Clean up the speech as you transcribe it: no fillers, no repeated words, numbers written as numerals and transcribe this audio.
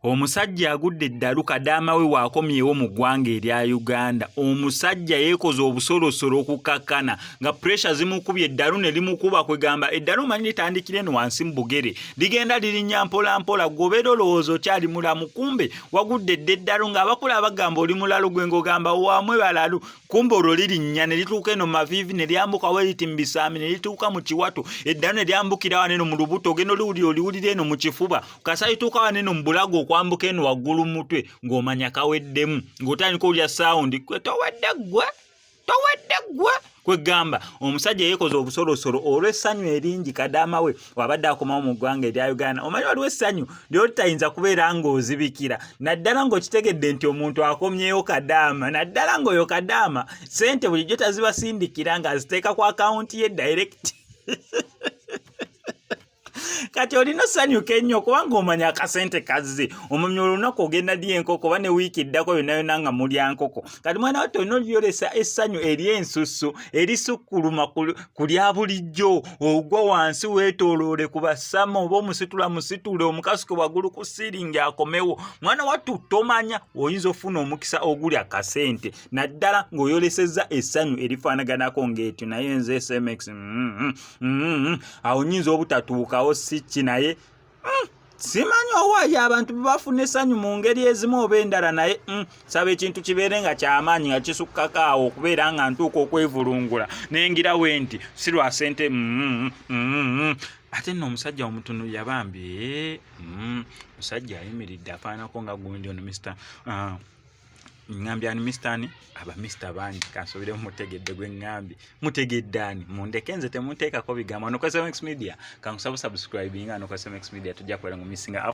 Omusajja agudde eddalu kadaama we waakomyewo mu ggwanga erya Uganda. Omusajja yeekoze obusolosolo okukakkana nga pressure zimukubye eddalu ne limukuba kwegamba eddalu omanyi litandikira eno wansi mu bugere ligenda lirinnya mpola mpola gw'obeera olowooza okyali mulamu kumbe wagudde dda eddalu ng'abakula bagamba oli mulalu gwe ng'ogamba wamwe balalu kumbe olwo lirinnya ne lituuka eno maviivi ne lyambuka we liti mu bisaami ne lituuka mu kiwato eddalu ne lyambukira wano eno mu lubuto ogenda oliwulira oliwulira eno mu kifuba kasa lituuka wano eno mu bulago okwambuka eno waggulu mu mutwe ng'omanya kaweddemu ng'otandika owulira saawundi gwe towedde ggwe towedde ggwe kwegamba omusajja yeekoze obusolosolo olw'essanyu eringi kadaama we wabadde akomawo mu ggwanga erya uganda omanyi waliwo essanyu lyotayinza kubeera ng'ozibikira naddala ng'okitegedde nti omuntu akomyewo kadaama naddala ng'oyo kadaama sente bulijjo tazibasindikira ng'aziteeka ku akawunti ye direct Kati olina osanyuka ennyo kubanga omanya akasente kazze omanya olunaku ogenda lya enkoko oba ne wiiki eddako yonna yonna nga mulya nkoko kati mwana wattu olina olyolesa essanyu ery'ensusu erisukkuluma ku lya bulijjo ogwa wansi weetooloole ku basama oba omusitula musitule omukasuke waggulu ku siiringi akomewo mwana wattu tomanya oyinza okufuna omukisa ogulya akasente naddala ng'oyolesezza essanyu erifaanaganako ng'etyo naye nze smx Awo nyinza obutatuukawo si ki naye simanyi owaayo abantu bafuna essanyu mu ngeri ezimu oba endala naye saba ekintu kibeere nga kyamaanyi nga kisukkako awo okubeera nga ntuuka okwevulungula nengira we nti si lwa sente Ate nno omusajja omutono yabambi musajja ayimiridde afaanako nga gundi ono Mr ngambye ani Mr ani aba Mr bangi kansobire mutegedde gwe ngambye mutegedde ani mundeke nze temunteekako bigambo. Ano ku SMX Media kankusaba subscribing ano ku SMX Media tujja kubeera mu missinga.